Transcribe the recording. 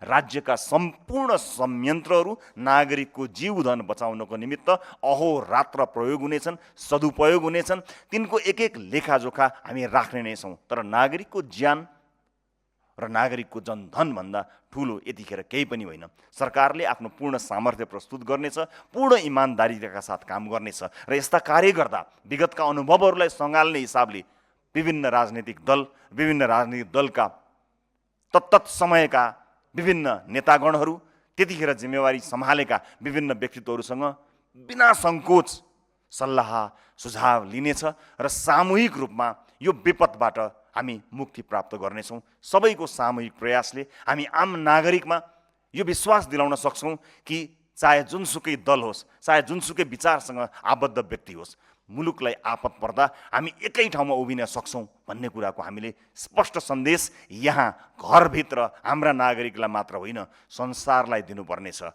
राज्यका सम्पूर्ण संयन्त्रहरू नागरिकको जीवधन बचाउनको निमित्त अहोरात्र प्रयोग हुनेछन्, सदुपयोग हुनेछन्। तिनको एक एक लेखाजोखा हामी राख्ने नै छौँ। तर नागरिकको ज्यान र नागरिकको जनधनभन्दा ठुलो यतिखेर केही पनि होइन। सरकारले आफ्नो पूर्ण सामर्थ्य प्रस्तुत गर्नेछ, पूर्ण इमान्दारीका साथ काम गर्नेछ र यस्ता कार्य गर्दा विगतका अनुभवहरूलाई सँगाल्ने हिसाबले विभिन्न राजनीतिक दलका तत्तत समयका विभिन्न नेतागणहरू, त्यतिखेर जिम्मेवारी सम्हालेका विभिन्न व्यक्तित्वहरूसँग बिना सङ्कोच सल्लाह सुझाव लिनेछ र सामूहिक रूपमा यो विपदबाट हामी मुक्ति प्राप्त गर्नेछौँ। सबैको सामूहिक प्रयासले हामी आम नागरिकमा यो विश्वास दिलाउन सक्छौँ कि चाहे जुनसुकै दल होस्, चाहे जुनसुकै विचारसँग आबद्ध व्यक्ति होस्, मुलुकलाई आपत पर्दा हामी एकै ठाउँमा उभिन सक्छौँ भन्ने कुराको हामीले स्पष्ट सन्देश यहाँ घरभित्र हाम्रा नागरिकलाई मात्र होइन संसारलाई दिनुपर्नेछ।